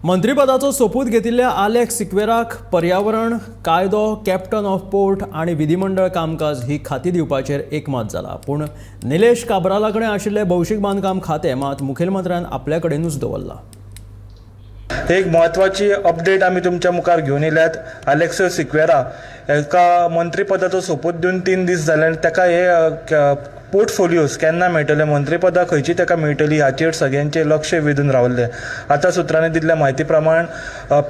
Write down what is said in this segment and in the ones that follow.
मंत्रीपदाचो सोपूत घेतिल्ल्या आलेक्स सिक्वेराक पर्यावरण, कायदो, कॅप्टन ऑफ पोर्ट आनी विधिमंडळ कामकाज ही खाती दिवपाचेर एकमत जाला. पूण निलेश काब्राला कडेन आशिल्लें भौशीक बांदकाम खातें मात मुखेलमंत्र्यान आपल्या कडेनूच दवरलां. एक म्हत्वाची अपडेट आमी तुमच्या मुखार घेवन येयल्यात. आलेक्सो सिक्वेरा हाका मंत्रीपदाचो सोपूत दिवन 3 दीस जाले आनी ताका हे पोर्टफोलियोज केन्ना मेळटले, मंत्रीपदां खंयची ताका मेळटली हाचेर सगळ्यांचें लक्ष वेधून रावल्लें. आतां सुत्रांनी दिल्ल्या म्हायती प्रमाण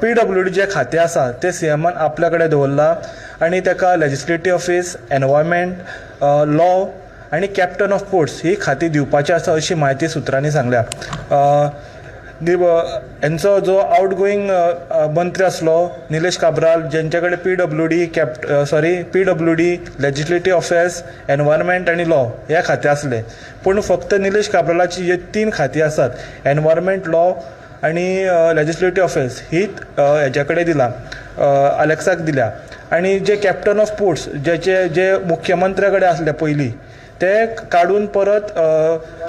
पीडब्ल्यूडी जें खातें आसा तें सीएमान आपल्या कडेन दवरलां आनी ताका लेजिस्लेटीव ऑफिस, एनवायरमेंट, लॉ आनी कॅप्टन ऑफ पोर्ट्स ही खातीं दिवपाची आसा अशी म्हायती सुत्रांनी सांगल्या. हेंचो जो आउटगोईंग मंत्री आसलो निलेश काब्राल, जेंचे कडेन PWD capt sorry PWD, legislative affairs, environment आनी लॉ हे खातें आसले. पूण फक्त निलेश काब्रालाची जे 3 खातीं आसात, एनवायरमेंट, लॉ आनी लेजिस्लेटीव अफेर्स, ही हेच्या कडेन दिला, अलेक्साक दिल्या. आनी जे कॅप्टन ऑफ पोर्ट्स जेचे जे मुख्यमंत्र्या कडेन आसले पयलीं, ते काडून परत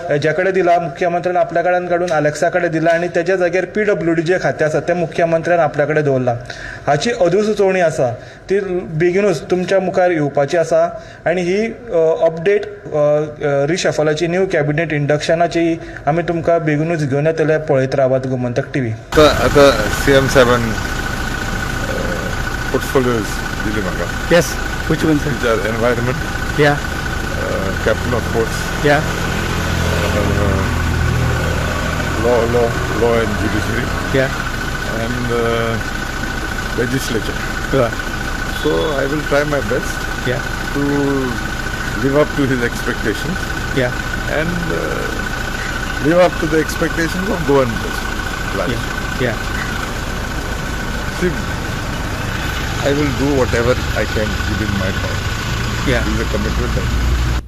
हेज्या कडेन दिला, मुख्यमंत्र्यान आपल्या कडेन काडून आलेक्सा कडेन दिला आनी तेज्या जाग्यार पीडब्ल्यूडी जे खातें आसा तें मुख्यमंत्र्यान आपल्या कडेन दवरलां. हाची अधिसुचोवणी आसा ती बेगिनूच तुमच्या मुखार येवपाची आसा आनी ही अपडेट रिशफलाची, न्यू कॅबिनेट इंडक्शनाची आमी तुमकां बेगिनूच घेवन येतले. पळयत रावात गोमंतक टीव्ही. आतां आतां सी एम साहेबान पोर्टफोलियोज दिली म्हाका. Yes. Which one, sir? Which are environment, captain of ports, law and judiciary, and legislature. So I will try my best to live up to his expectations and live up to the expectations of Goan large. See, I will do whatever I can within my power. This is a commitment I